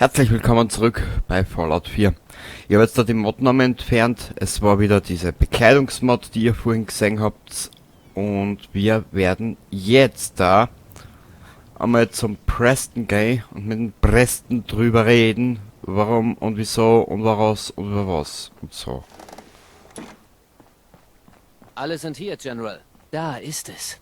Herzlich willkommen zurück bei Fallout 4. Ich habe jetzt da die Modname entfernt. Es war wieder diese Bekleidungsmod, die ihr vorhin gesehen habt. Und wir werden jetzt da einmal zum Preston gehen und mit dem Preston drüber reden, warum und wieso und woraus und über was und so. Alle sind hier, General. Da ist es.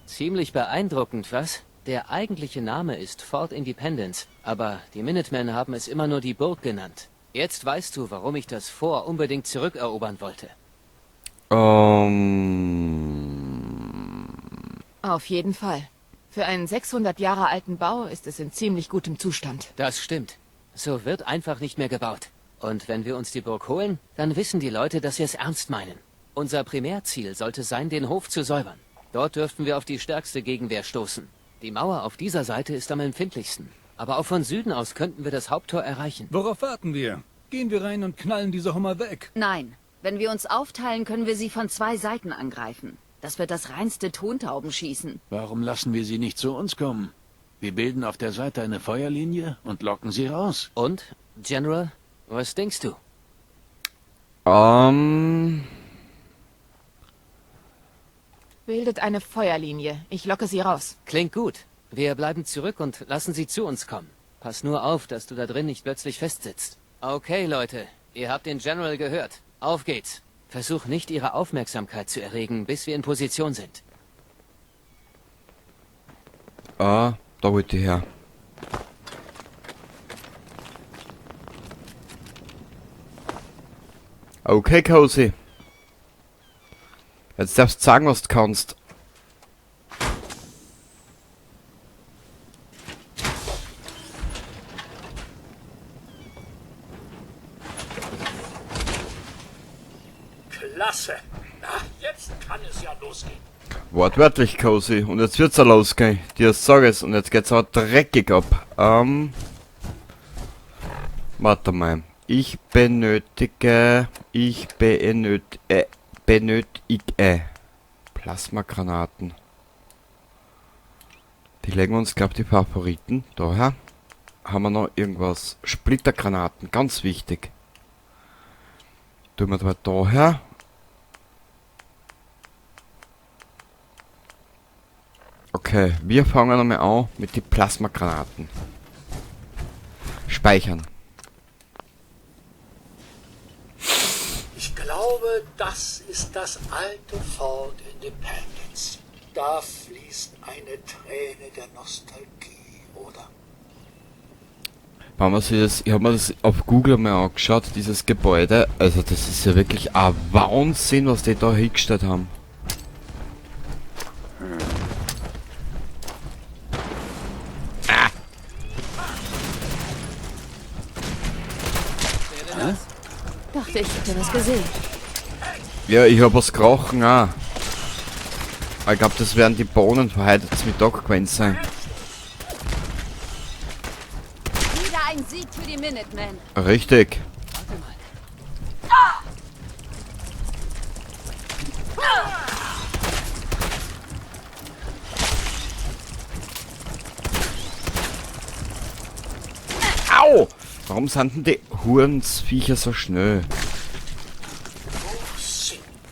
Ziemlich beeindruckend, was? Der eigentliche Name ist Fort Independence, aber die Minutemen haben es immer nur die Burg genannt. Jetzt weißt du, warum ich das Fort unbedingt zurückerobern wollte. Auf jeden Fall. Für einen 600 Jahre alten Bau ist es in ziemlich gutem Zustand. Das stimmt. So wird einfach nicht mehr gebaut. Und wenn wir uns die Burg holen, dann wissen die Leute, dass wir es ernst meinen. Unser Primärziel sollte sein, den Hof zu säubern. Dort dürften wir auf die stärkste Gegenwehr stoßen. Die Mauer auf dieser Seite ist am empfindlichsten. Aber auch von Süden aus könnten wir das Haupttor erreichen. Worauf warten wir? Gehen wir rein und knallen diese Hummer weg. Nein. Wenn wir uns aufteilen, können wir sie von zwei Seiten angreifen. Das wird das reinste Tontaubenschießen. Warum lassen wir sie nicht zu uns kommen? Wir bilden auf der Seite eine Feuerlinie und locken sie raus. Und, General, was denkst du? Bildet eine Feuerlinie. Ich locke sie raus. Klingt gut. Wir bleiben zurück und lassen sie zu uns kommen. Pass nur auf, dass du da drin nicht plötzlich festsitzt. Okay, Leute, ihr habt den General gehört. Auf geht's. Versuch nicht, ihre Aufmerksamkeit zu erregen, bis wir in Position sind. Ah, da wollte ich her. Okay, Cozy. Jetzt darfst du sagen, was du kannst. Klasse. Na, jetzt kann es ja losgehen. Wortwörtlich, Cozy. Und jetzt wird's ja losgehen. Dir sag es. Und jetzt geht's aber dreckig ab. Warte mal. Ich benötige. Ich benötige Plasmagranaten. Die legen wir uns, glaub ich, die Favoriten. Daher haben wir noch irgendwas. Splittergranaten, ganz wichtig. Tun wir da daher. Okay, wir fangen einmal an mit den Plasmagranaten. Speichern. Ich glaube, das ist das alte Fort Independence. Da fließt eine Träne der Nostalgie, oder? Wenn man sich das, ich hab mir das auf Google mal angeschaut, dieses Gebäude. Also das ist ja wirklich ein Wahnsinn, was die da hingestellt haben. Ah. Dachte ich, hätte was gesehen. Ja, ich hab was gerochen auch. Aber ich glaub, das werden die Bohnen von heute zum Mittag gewesen sein. Wieder ein Sieg für die Minutemen. Richtig. Warte mal. Au! Warum sind denn die Hurensviecher so schnell?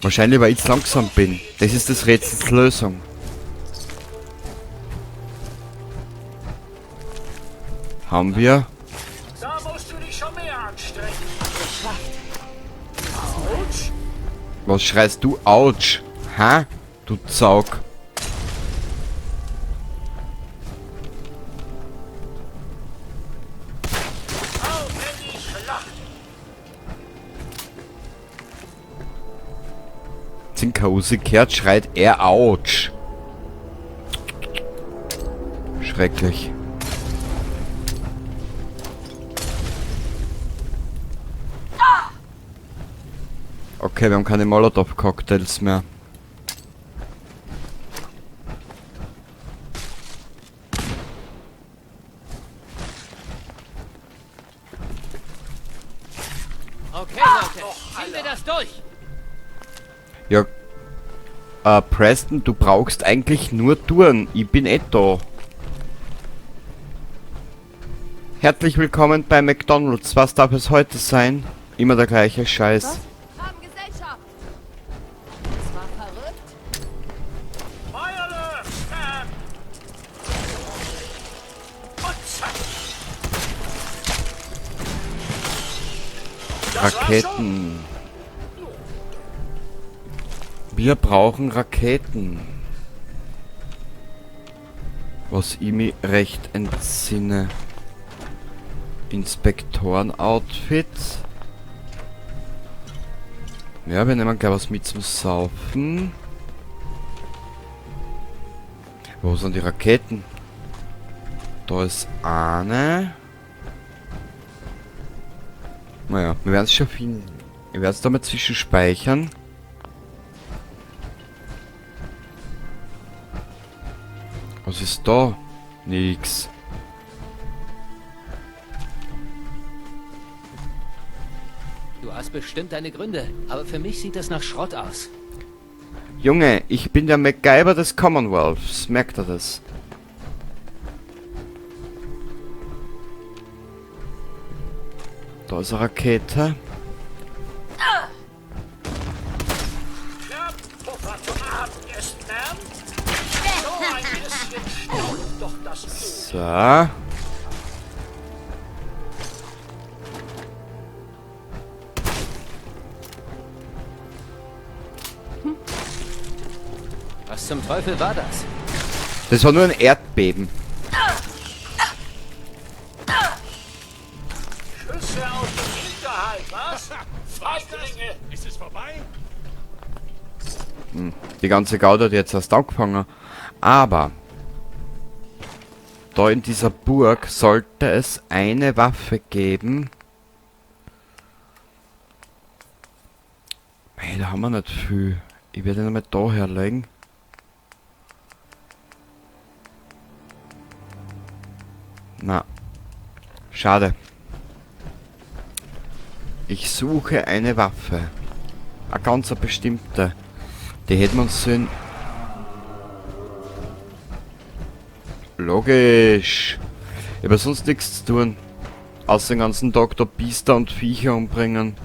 Wahrscheinlich, weil ich zu langsam bin. Das ist das Rätsels Lösung. Haben wir? Da musst du dich schon mehr anstrengen. Autsch. Was schreist du? Autsch! Ha? Du Zaug! Auf in die Schlacht. Zinkhause kehrt, schreit er Autsch. Schrecklich. Okay, wir haben keine Molotow-Cocktails mehr. Okay, Leute, ziehen wir das durch. Ja. Preston, du brauchst eigentlich nur Touren. Ich bin eh da. Herzlich willkommen bei McDonald's. Was darf es heute sein? Immer der gleiche Scheiß. Was? Haben Gesellschaft! Das war verrückt. Feierle, Sam! Und zack! Das war's schon? Raketen. Wir brauchen Raketen. Was ich mich recht entsinne. Inspektoren-Outfit. Ja, wir nehmen gleich was mit zum Saufen. Wo sind die Raketen? Da ist eine. Naja, wir werden es schon finden. Ich werde es da mal zwischenspeichern. Was ist da? Nix. Du hast bestimmt deine Gründe, aber für mich sieht das nach Schrott aus. Junge, ich bin der MacGyver des Commonwealths. Merkt er das? Da ist eine Rakete. Puffer zum Abendessen, Ma'am? So ein bisschen staubt doch das Blut. So. Was zum Teufel war das? Das war nur ein Erdbeben. Schüsse aus dem Hinterhalt, was? Feiglinge! Ist es vorbei? Die ganze Gaude hat jetzt erst angefangen. Aber da in dieser Burg sollte es eine Waffe geben. Mei, da haben wir nicht viel. Ich werde ihn einmal da herlegen. Na. Schade. Ich suche eine Waffe. Eine ganz bestimmte. Die hätten wir uns sollen. Logisch. Ich habe sonst nichts zu tun. Außer den ganzen Tag da Biester und Viecher umbringen.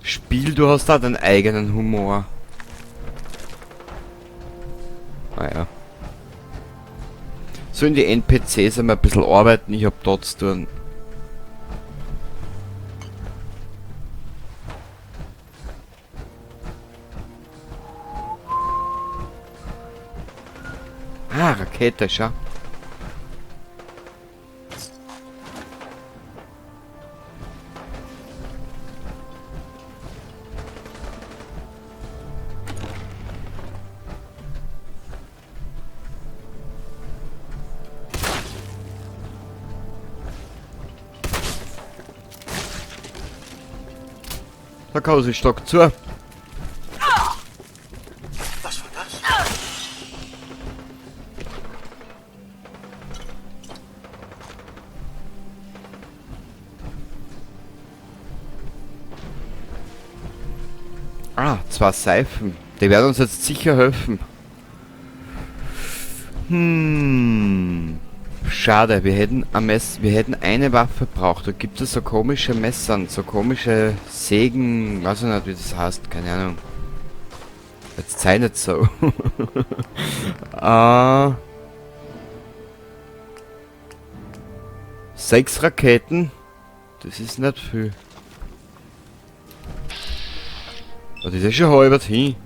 Spiel, du hast da deinen eigenen Humor. Naja. Sollen die N P Cs einmal ein bisschen arbeiten? Ich hab da zu tun. Ah, Rakete, schau. Da kann ich Stock zu. Was war das? Ah, 2 Seifen. Die werden uns jetzt sicher helfen. Schade, wir hätten ein Mess, wir hätten eine Waffe braucht. Da gibt es so komische Messern, so komische Sägen, weiß ich nicht, wie das heißt, keine Ahnung. Jetzt sei nicht so. 6 Raketen. Das ist nicht viel. Oh, das ist ja schon halb hin.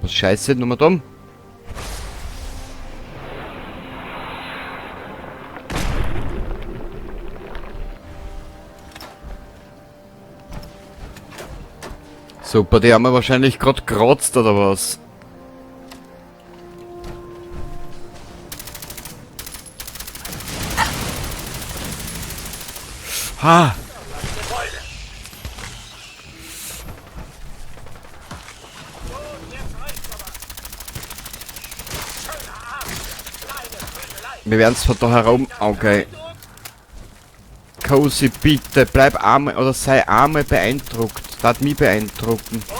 Was scheiße, nur mal dumm. Super, die haben wir wahrscheinlich grad gerotzt oder was? Ha! Wir werden's von da herum. Okay. Cozy, bitte, bleib einmal oder sei einmal beeindruckt. Das hat mich beeindrucken. Oh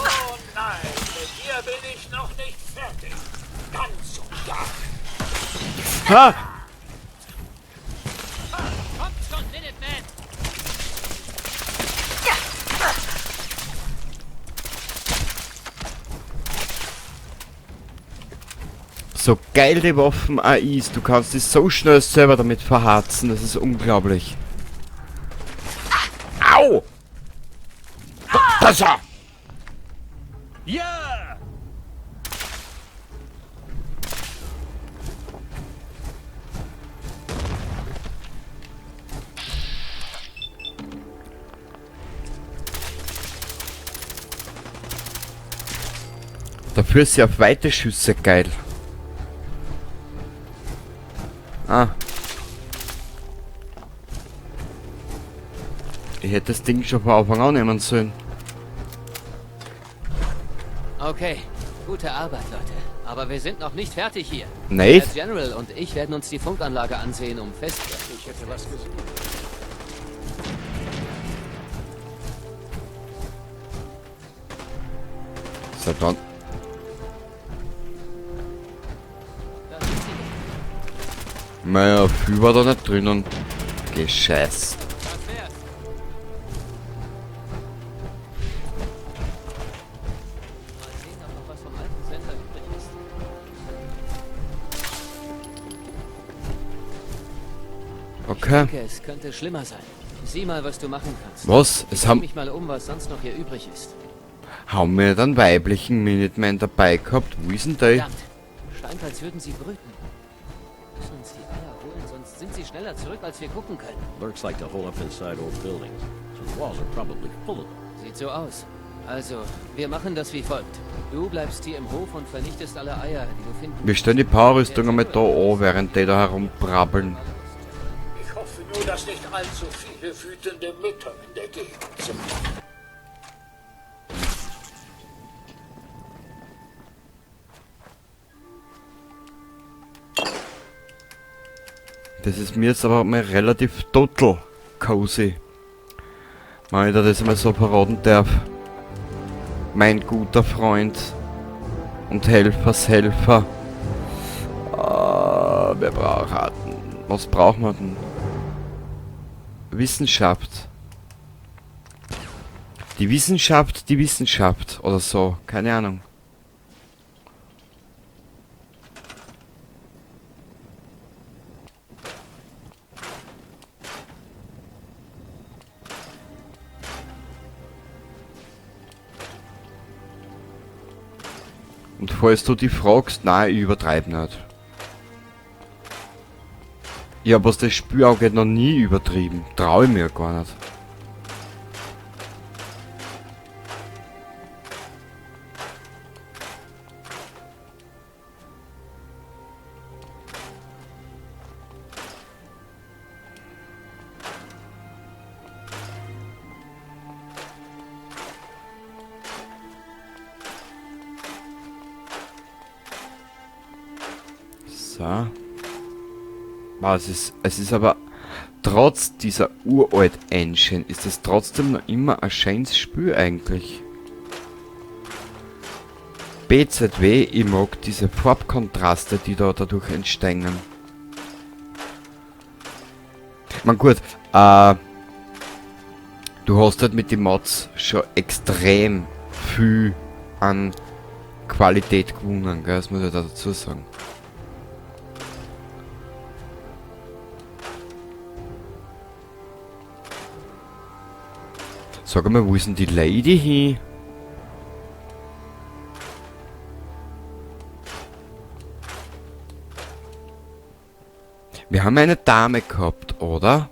nein, mit dir bin ich noch nicht fertig. Ganz und gar. Ha! Kommt schon, Minuteman! So geil die Waffen auch ist, du kannst dich so schnell selber damit verharzen, das ist unglaublich. Au! Das ja! Ja! Dafür ist sie auf weite Schüsse geil. Ah. Ich hätte das Ding schon von Anfang an nehmen sollen. Okay, gute Arbeit, Leute. Aber wir sind noch nicht fertig hier. Nicht? Der General und ich werden uns die Funkanlage ansehen, um fest... Ich hätte was gesehen. Seit wann? Da sind sie. Naja, viel war da nicht drinnen. Gescheiß. Das wär's. Mal sehen, ob noch was vom alten Sender übrig ist. Ich Okay. denke, es könnte schlimmer sein. Sieh mal, was du machen kannst. Was? Es Ich haben, mich mal um, was sonst noch hier übrig ist. haben wir dann weiblichen Minuteman dabei gehabt? Wo ist denn der? Verdammt. Scheint, als würden sie brüten. Wir müssen uns die Eier holen, sonst sind sie schneller zurück, als wir gucken können. Lurks like to hole up inside old buildings, so the walls are probably full of them. Sieht so aus. Also, wir machen das wie folgt. Du bleibst hier im Hof und vernichtest alle Eier, die du finden Wir stellen die Powerrüstung einmal da an, während die da herumbrabbeln. Ich hoffe nur, dass nicht allzu viele wütende Mütter in der Gegend sind. Das ist mir jetzt aber mal relativ total cozy. Wenn ich dir das einmal so verraten darf. Mein guter Freund und Helfershelfer. Wer braucht denn? Was braucht man denn? Wissenschaft. Die Wissenschaft, die Wissenschaft oder so. Keine Ahnung. Und falls du dich fragst, nein, ich übertreib nicht. Ich hab, was das Spiel angeht, noch nie übertrieben. Trau ich mir gar nicht. So. Wow, es ist aber trotz dieser uralt Engine ist es trotzdem noch immer ein schönes Spiel eigentlich. BZW, ich mag diese Farbkontraste, die da dadurch entstehen. Man gut, du hast halt mit den Mods schon extrem viel an Qualität gewonnen, gell? Das muss ich da dazu sagen. Sag mal, wo ist denn die Lady hin? Wir haben eine Dame gehabt, oder?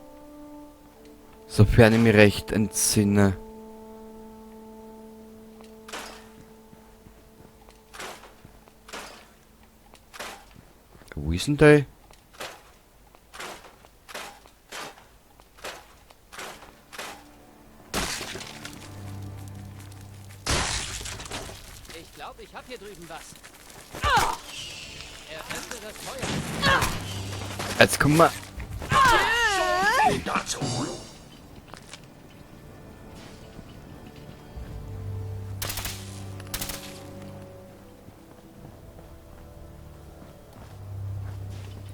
Sofern ich mich recht entsinne. Wo ist denn die? Ich glaube, ich hab hier drüben was. Eröffne das Feuer. Jetzt kommen wir. Dazu.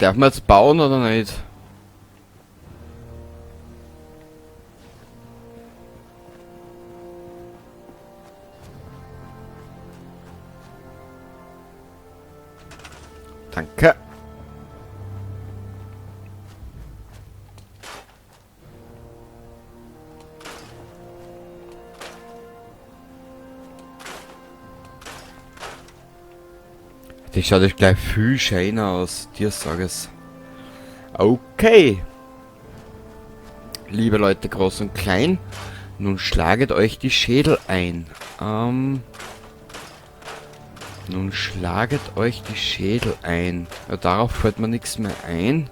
Darf man jetzt bauen oder nicht? Danke. Die schaut echt gleich viel schöner aus, dir sag es. Okay. Liebe Leute, groß und klein, nun schlaget euch die Schädel ein. Nun schlaget euch die Schädel ein. Ja, darauf fällt mir nichts mehr ein.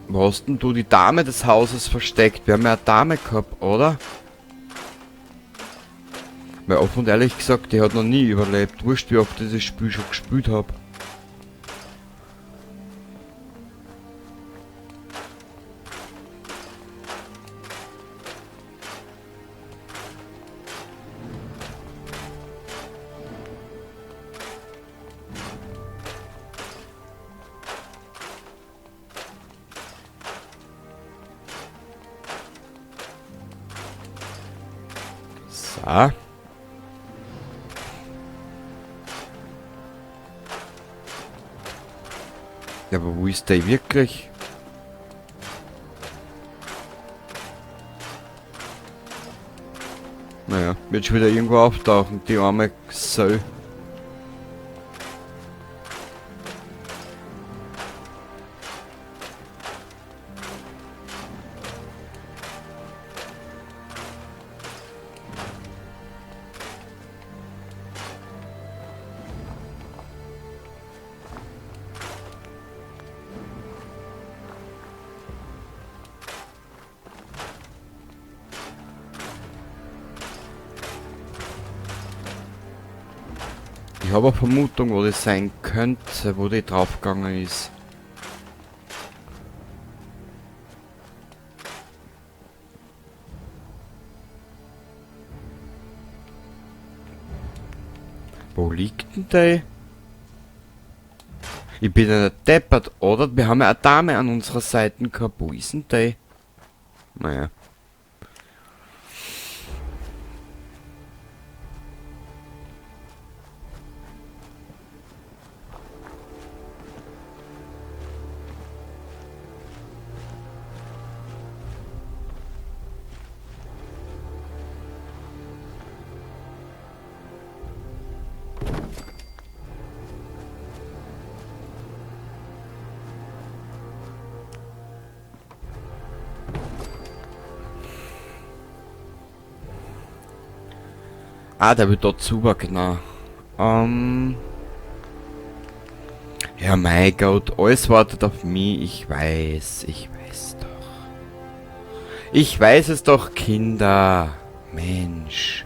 Wo hast denn du die Dame des Hauses versteckt? Wir haben ja eine Dame gehabt, oder? Weil offen und ehrlich gesagt, die hat noch nie überlebt. Wurscht, wie oft ich das Spiel schon gespielt hab. So. Ja, aber wo ist der wirklich? Naja, wird schon wieder irgendwo auftauchen, die arme Sau. Ich habe eine Vermutung, wo das sein könnte, wo die draufgegangen ist. Wo liegt denn der? Ich bin ja nicht deppert, oder? Wir haben ja eine Dame an unserer Seite gehabt. Wo ist denn der? Naja. Ah, der wird dort super, genau. Ja, mein Gott, alles wartet auf mich. Ich weiß doch. Ich weiß es doch, Kinder. Mensch.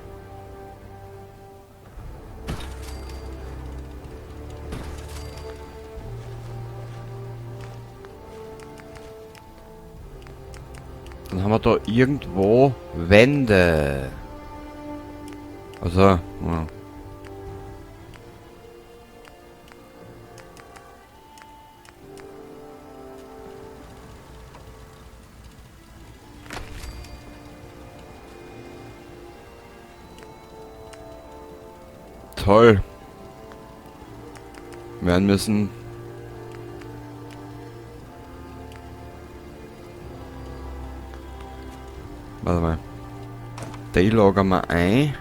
Dann haben wir da irgendwo Wände. Also, ja. Toll. Werden müssen. Warte mal. Die lagern wir ein.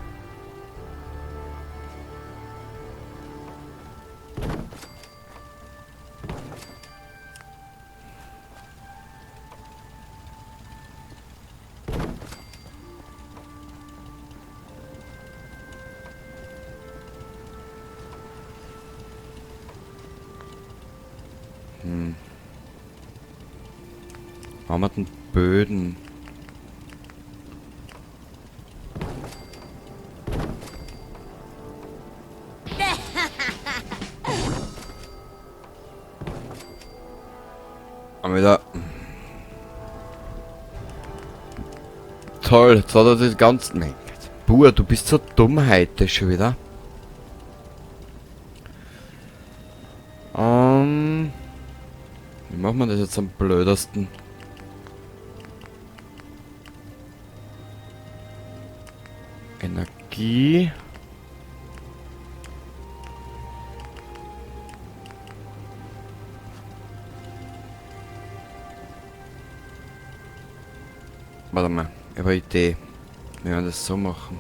Haben wir den Böden? Aber wieder. Toll, jetzt hat er das ganze. Mein Gott. Bur, du bist so dumm heute schon wieder. Wie macht man das jetzt am blödesten? Energie. Warte mal, ich habe eine Idee. Wir werden das so machen.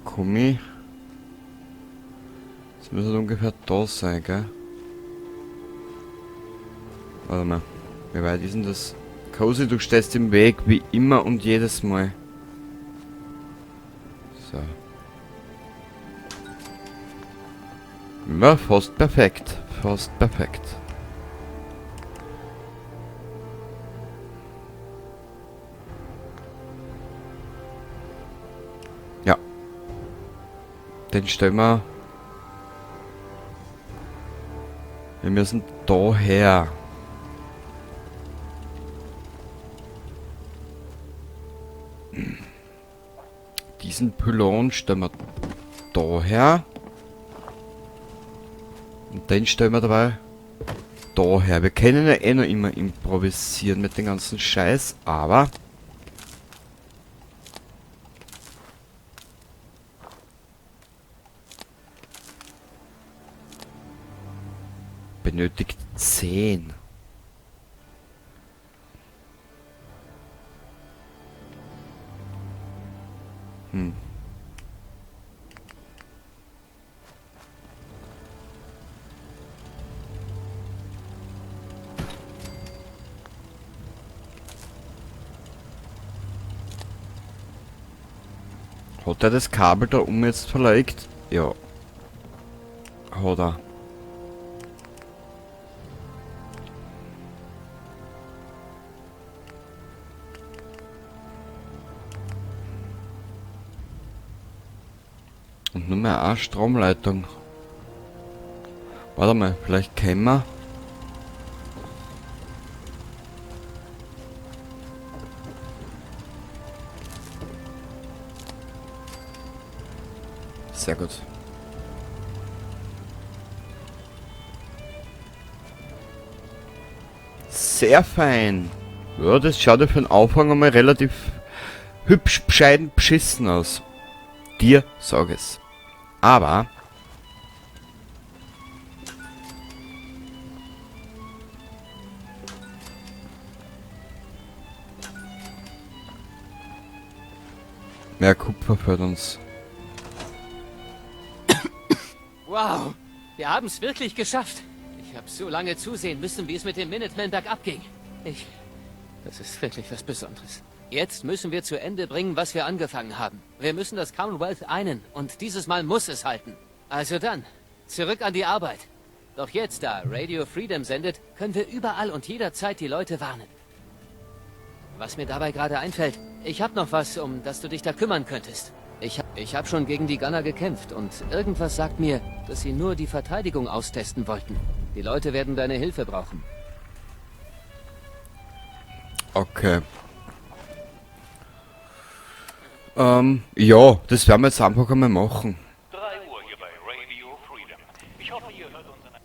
Gummi. Das müsste ungefähr da sein, gell? Warte mal. Wie weit ist denn das? Cozy, du stehst im Weg, wie immer und jedes Mal. So. Ja, fast perfekt. Fast perfekt. Ja. Den stellen wir. Wir müssen daher. Diesen Pylon stellen wir daher. Und den stellen wir dabei daher. Wir können ja eh noch immer improvisieren mit dem ganzen Scheiß, aber benötigt 10. Hat er das Kabel da oben jetzt verlegt? Ja. Hat er. Und nur mehr eine Stromleitung. Warte mal, vielleicht können wir. Sehr gut. Sehr fein. Ja, das schaut ja für den Anfang einmal relativ hübsch, bescheiden, beschissen aus. Dir sag es. Aber mehr Kupfer fehlt uns. Wow, wir haben's wirklich geschafft. Ich hab so lange zusehen müssen, wie es mit dem Minuteman bergab ging. Das ist wirklich was Besonderes. Jetzt müssen wir zu Ende bringen, was wir angefangen haben. Wir müssen das Commonwealth einen und dieses Mal muss es halten. Also dann, zurück an die Arbeit. Doch jetzt, da Radio Freedom sendet, können wir überall und jederzeit die Leute warnen. Was mir dabei gerade einfällt, ich hab noch was, um das du dich da kümmern könntest. Ich hab schon gegen die Gunner gekämpft und irgendwas sagt mir, dass sie nur die Verteidigung austesten wollten. Die Leute werden deine Hilfe brauchen. Okay. Ja, das werden wir jetzt einfach einmal machen. 3 Uhr hier bei Radio Freedom. Ich hoffe, ihr hört uns an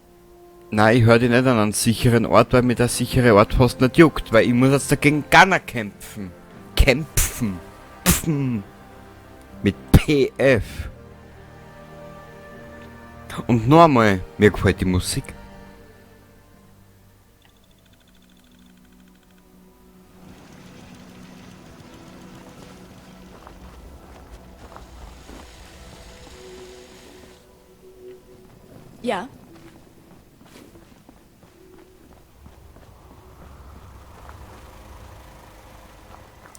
Nein, ich höre dich nicht an einen sicheren Ort, weil mir der sichere Ort fast nicht juckt, weil ich muss jetzt dagegen Gunner kämpfen. Kämpfen. Pfen. Mit PF. Und noch einmal, mir gefällt die Musik. Ja.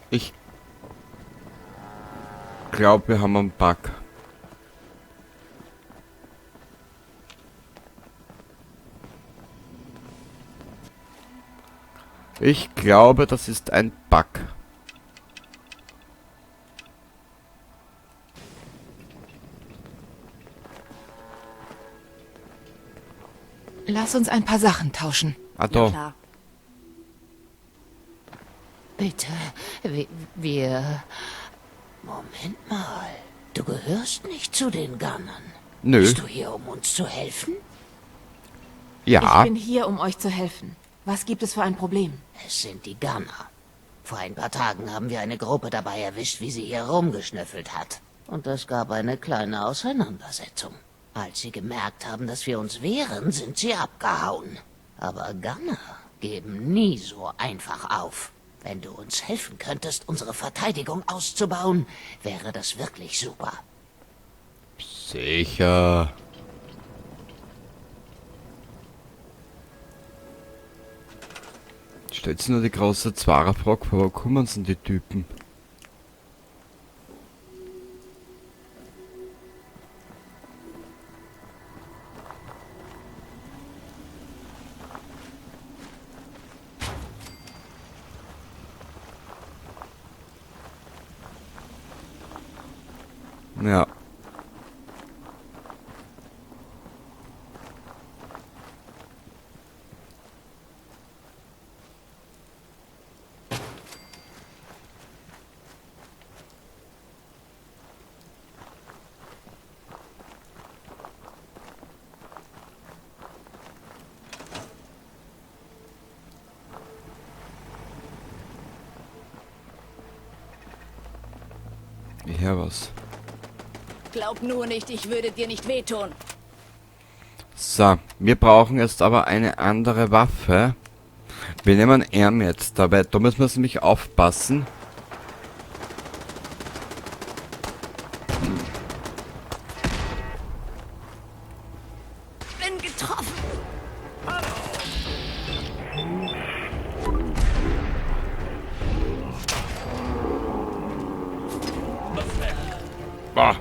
Ich glaub, wir haben einen Bug. Ich glaube, das ist ein Bug. Lass uns ein paar Sachen tauschen. Ah, da. Bitte, wir... Moment mal. Du gehörst nicht zu den Gunnern. Nö. Bist du hier, um uns zu helfen? Ja. Ich bin hier, um euch zu helfen. Was gibt es für ein Problem? Es sind die Gunner. Vor ein paar Tagen haben wir eine Gruppe dabei erwischt, wie sie hier rumgeschnüffelt hat. Und es gab eine kleine Auseinandersetzung. Als sie gemerkt haben, dass wir uns wehren, sind sie abgehauen. Aber Gunner geben nie so einfach auf. Wenn du uns helfen könntest, unsere Verteidigung auszubauen, wäre das wirklich super. Sicher. Stellt sich nur die große Zwarer-Frage vor, wo kommen denn die Typen? Ja. Ich hör was. Glaub nur nicht, ich würde dir nicht wehtun. So, wir brauchen jetzt aber eine andere Waffe. Wir nehmen Arm jetzt dabei. Da müssen wir nämlich aufpassen. Bin getroffen. Boah.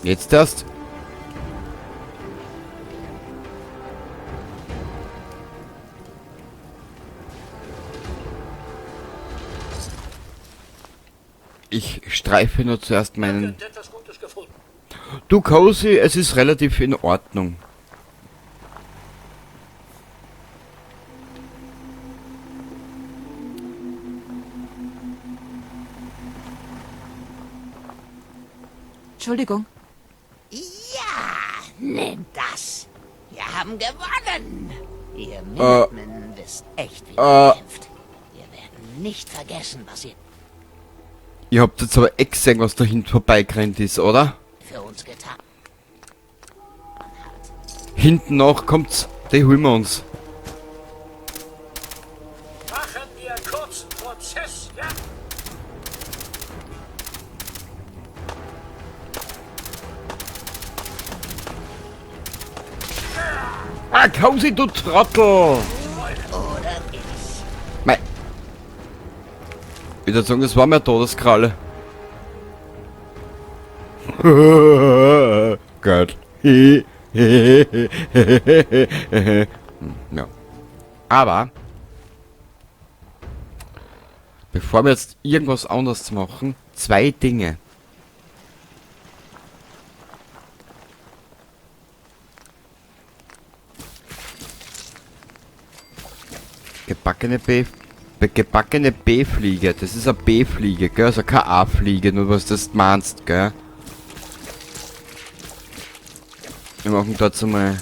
Jetzt erst. Ich streife nur zuerst meinen... Du Cozy, es ist relativ in Ordnung. Entschuldigung. Ja, nimm das. Wir haben gewonnen. Ihr Minutemen wisst echt, wie man kämpft. Wir werden nicht vergessen, was ihr... Ihr habt jetzt aber eh gesehen, was da hinten vorbeigerannt ist, oder? Für uns getan. Hinten noch kommt's, die holen wir uns. Machen wir kurzen Prozess, ja? Ah, Cozy, du Trottel! Oder ich. Mei. Ich würde sagen, das war mehr Todeskralle. Gott. Ja. Aber bevor wir jetzt irgendwas anderes machen, zwei Dinge. Gebackene B-Fliege. Das ist eine B-Fliege, gell? Also keine A-Fliege, nur was das meinst, gell? Wir machen dazu mal,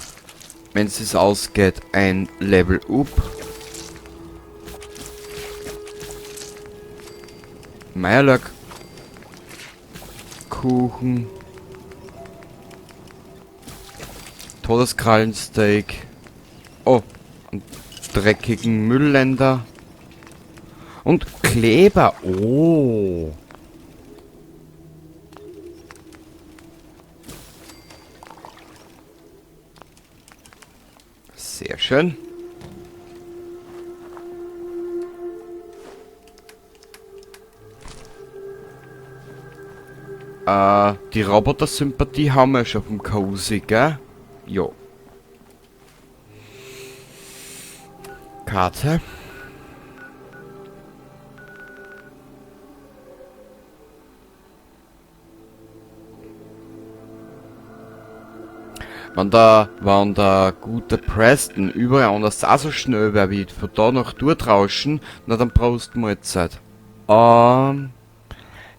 wenn es sich ausgeht, ein Level Up. Meierlack. Kuchen. Todeskrallensteak. Oh, einen dreckigen Müllländer. Und Kleber. Oh. Sehr schön. Die Roboter-Sympathie haben wir schon vom Cozy, gell? Jo. Karte. Wenn der gute Preston überall anders auch so schnell wäre wie von da nach dort rauschen, na dann brauchst du mal Zeit.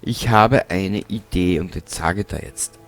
Ich habe eine Idee und jetzt sage ich da jetzt